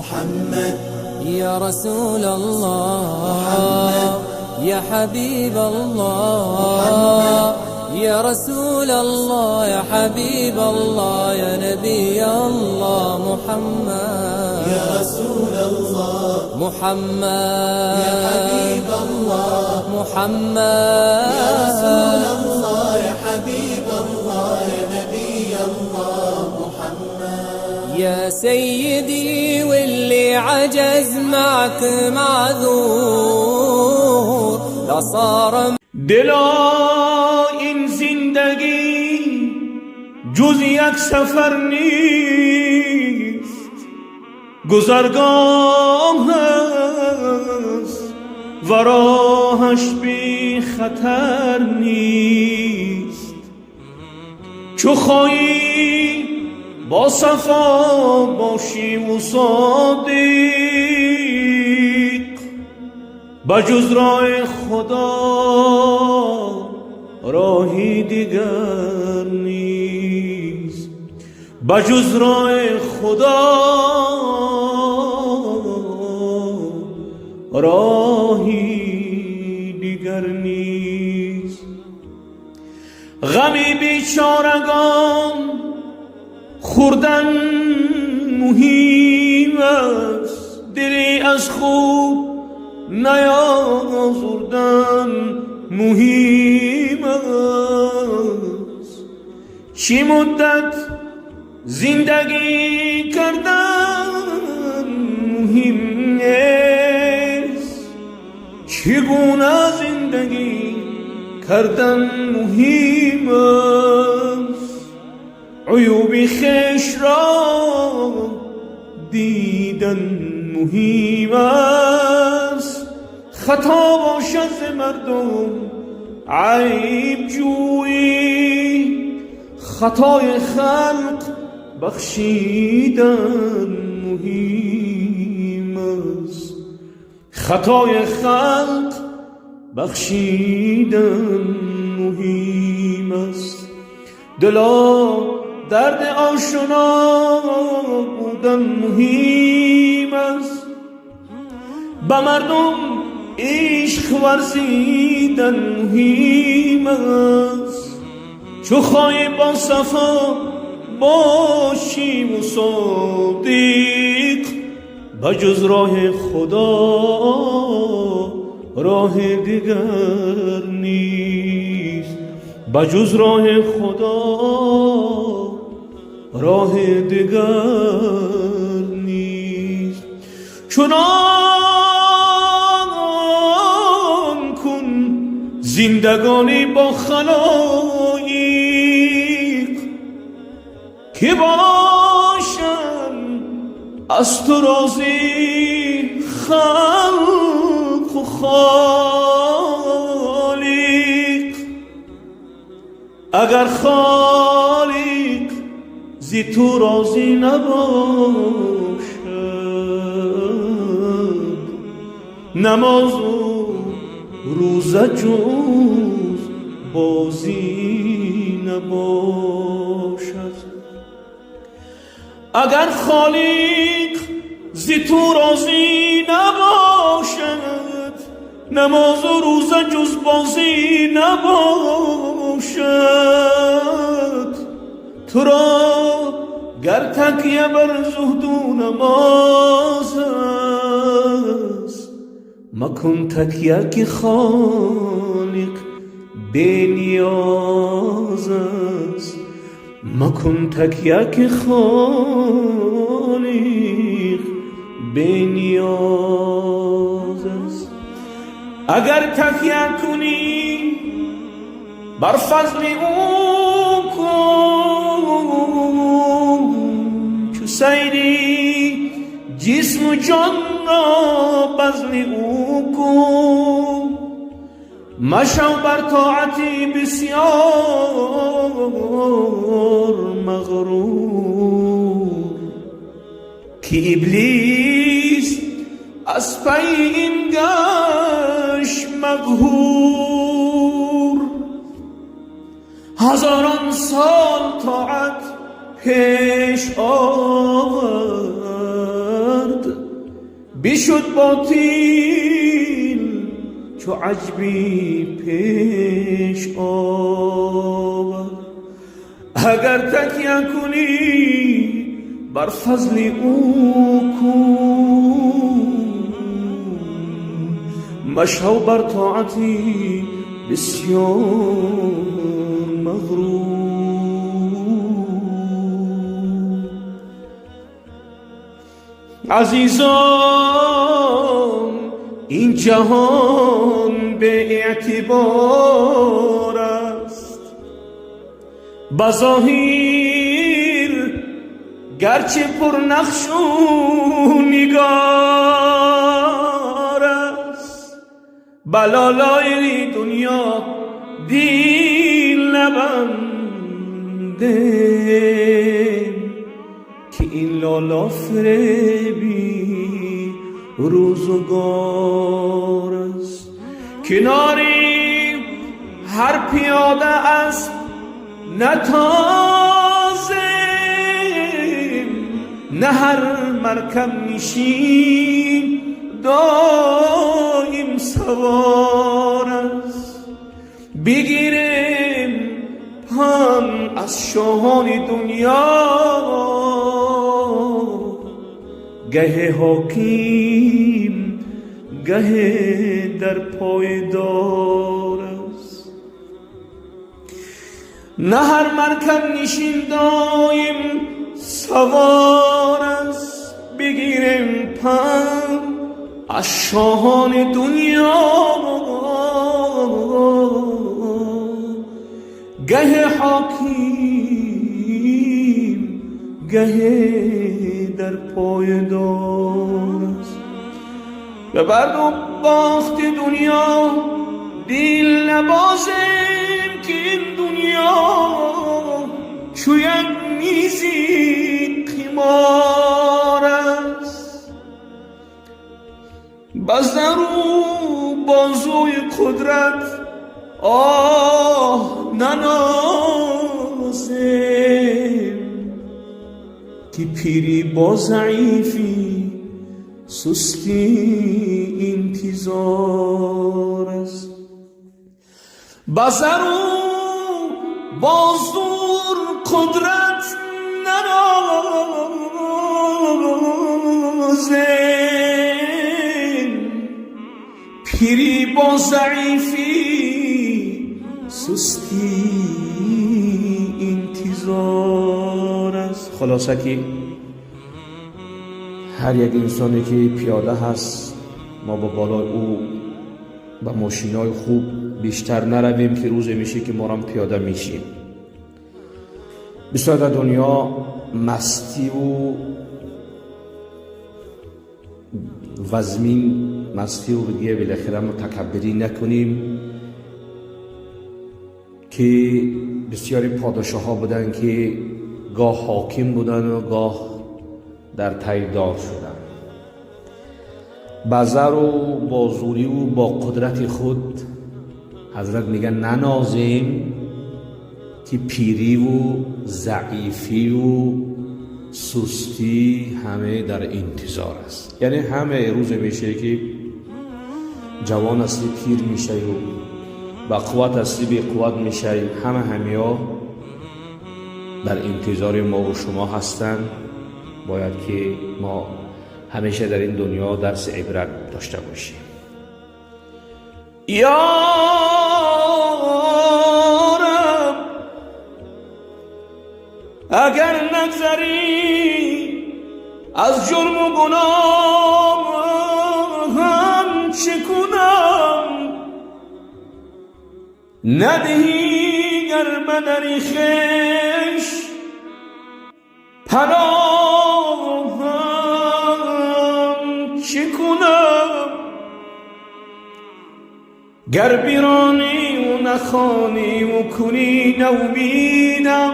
محمد. يا رسول الله محمد. يا حبيب الله محمد. يا رسول الله يا حبيب الله يا نبي الله محمد. يا رسول الله محمد. يا حبيب الله محمد. يا رسول الله يا حبيب الله يا نبي الله محمد. يا سيدي واللي عجز معك معذور لا صار دلا این زندگی جز یک سفر نیست، گذرگاه است و راهش بی خطر نیست. چو خواهی با صفا باشی و صادق، بجز راه خدا راهی دیگر نیست، بجز راه خدا راهی دیگر نیست. غمی بیچارگان خوردن مهم است، دلی از خود نیازردن مهم است. چی مدت زندگی کردن مهم نیست، چگونه زندگی کردن مهم است. عیوب خویش را دیدن مهم است، خطا باشد ز مردم عیب جویی، خطای خلق بخشیدن مهم است، خطای خلق بخشیدن مهم است. دلا درد آشنا بودن مهم است، به مردم عشق ورزیدن مهم است. چو خواهی با صفا باشی و صادق، بجز راه خدا راه دیگر نیست، بجز راه خدا راه دیگر نیست. چنان کن زندگانی با خلایق که باشند از تو راضی خلق و خالق. اگر خالق زی تو راضی نباشد، نماز و روزه جز بازی نباشد. اگر خالق زی تو راضی نباشد، نماز و روزه جز بازی نباشد. تو را گر تکیه بر زهد و نماز است، مکن تکیه که خالق بی نیاز است، مکن تکیه که خالق بی نیاز است. اگر تکیه کنی بر فضل او کن، چو سیری جسم و جان را بذل او کن. مشو بر طاعتی بسیار مغرور، که ابلیس از پی این گشت مقهور. هزاران سال طاعت پیش آورد، бишуд ботил чу аҷби пеш овард. Агар такя кунӣ, бар фазли ӯ кун, машав бар тоати бисёр мағрур. Азизон, ин ҷаҳон беэътибор аст. Ба зоҳир гарчи пурнақшу нигор аст, ба лолои дунё дил набандем, ки ин лола фиреби рӯзгор аст. Канори ҳар пиёда аст натозем, на ҳар маркаб нишин доим савор аст. Бигирем панд аз шоҳони дунё, гаҳе ҳоким, гаҳе дар пойдор аст. На ҳар маркаб нишин доим савор аст. Бигирем панд аз шоҳони дунё, гаҳе ҳоким, гаҳе дар пойдор аст. Ба барду бохти дунё дил набозем, ки ин дунё чу як мизи қимор аст. Ба зару бозуи қудрат оҳ нанозем, ки пирӣ бо заифӣ, сустӣ интизор аст. Ба зару бо зур қудрат нанозем, пирӣ бо заифӣ, сустӣ интизор аст. Хулоса ки ҳар як инсоне ки пиёда ҳаст, мо ба болои ӯ ба мошинои хуб бештар наравем, ки рӯзе меشه ки мо пиёда мешیم. Бисёр дар дунё мастиву вазмин мастиву диге билохира мутакаббирӣ накунем, ки бисёри подшоҳҳо буданд, ки гоҳ ҳоким буданд ва гоҳ дар тайдор шуданд. Ба зару бо зӯриву бо қудрати худ, ҳазрат мегӯяд, нанозем, ки пириву заифиву сустӣ ҳаме дар интизор аст. Яъне ҳаме рӯзе мешаве, ки ҷавон ҳастӣ, пир мешавю, ба қувват ҳастӣ, беқувват мешавӣ. Ҳама ҳамиҳо дар интизори мову шумо ҳастанд. Бояд ки мо ҳамеша дар ин дунё дарси ибрат дошта бошем. Ё Раб, агар нагзарӣ аз ҷурму гуноҳам, чӣ кунам? Надиҳӣ гар ба дари хеш паноҳам, чӣ кунам? Гар бирониву нахониву кунӣ навмидам,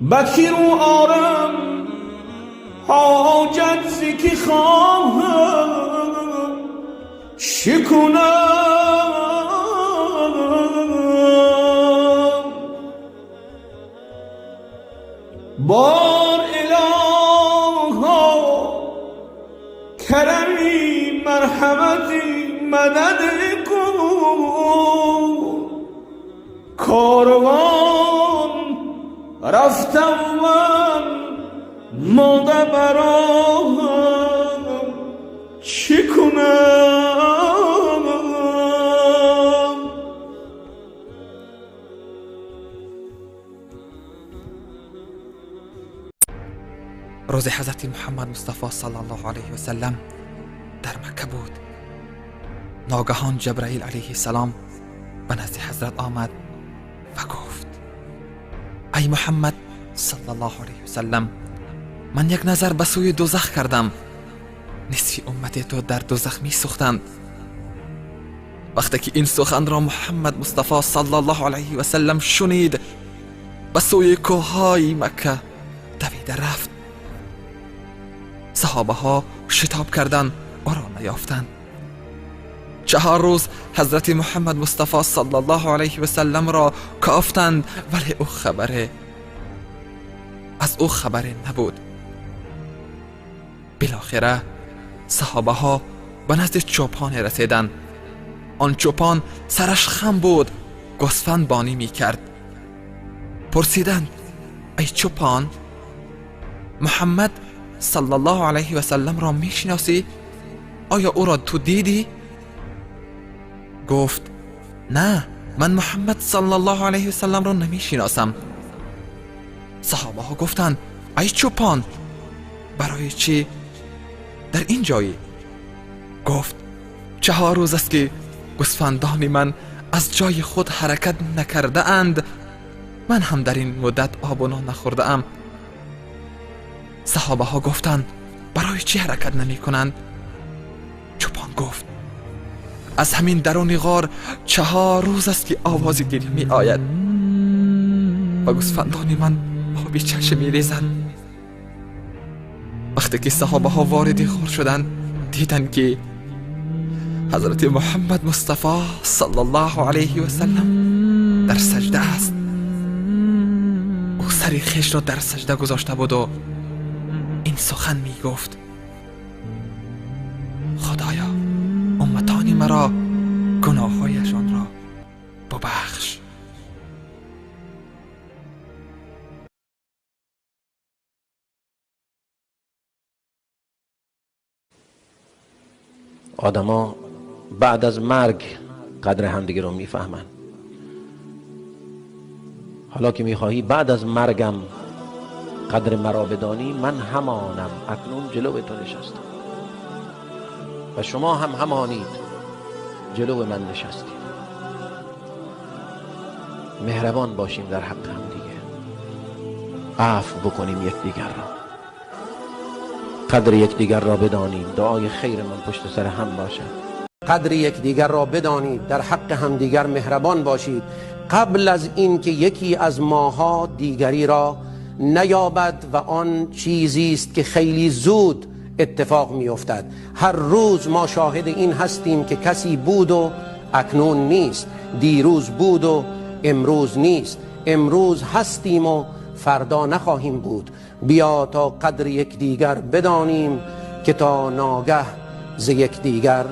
ба кӣ рӯ орам? Ҳоҷат зи кӣ хоҳам? Чӣ кунам? Бор илоҳо. کرمی مرحمتی مدد کن. کاروان رفتم من مانده براهم چی کنم؟ روز حضرت محمد مصطفی صلی الله علیه و سلم در مکه بود. ناگهان جبرائیل علیه السلام به نزد حضرت آمد و گفت: ای محمد صلی الله علیه و سلم، من یک نظر به سوی دوزخ کردم، نصف امت تو در دوزخ می سوختند. وقتی که این سخن را محمد مصطفی صلی الله علیه و سلم شنید، به سوی کوههای مکه دویده رفت. صحابه ها شتاب کردند، او را نیافتند. 4 روز حضرت محمد مصطفی صلی الله علیه و سلم را کافتند، ولی او خبره از او خبری نبود. بالاخره صحابه ها به نزد چوپان رسیدند. آن چوپان سرش خم بود، گوسفند بانی می کرد. پرسیدند: ای چوپان، محمد صلی الله علیه و سلم را می شناسی؟ آیا او را تو دیدی؟ گفت: نه، من محمد صلی الله علیه و سلم را نمی شناسم. صحابه ها گفتند: ای چوپان، برای چی در این جایی؟ گفت: 4 روز است که گوسفندان من از جای خود حرکت نکرده اند، من هم در این مدت آب و نان نخورده ام. صحابه ها گفتند: برای چی حرکت نمی کنند؟ چوپان گفت: از همین درون غار 4 روز است که آواز گریه می آید و گوسفندان من آبی چشم می ریزند. وقتی که صحابه ها وارد غار شدند، دیدند که حضرت محمد مصطفی صلی الله علیه و سلم در سجده است. او سر خویش را در سجده گذاشته بود و این سخن می گفت: خدایا، امتان مرا گناههایشان را ببخش. آدما بعد از مرگ قدر همدیگه رو میفهمن. حالا که میخواهی بعد از مرگم قدر مرا بدانی، من همانم، اکنون جلو تو نشستم و شما هم همانید، جلو من نشستید. مهربان باشیم در حق همدیگه، عفو بکنیم یکدیگر را، قدر یکدیگر را بدانیم، دعای خیر من پشت سر هم باشد. قدر یکدیگر را بدانید، در حق همدیگر مهربان باشید، قبل از اینکه یکی از ماها دیگری را نیابد، و آن چیزی است که خیلی زود اتفاق می‌افتد. هر روز ما شاهد این هستیم که کسی بود و اکنون نیست، دیروز بود و امروز نیست، امروز هستیم و فردا نخواهیم بود. بیا تا قدر یکدیگر بدانیم که تا ناگه ز یکدیگر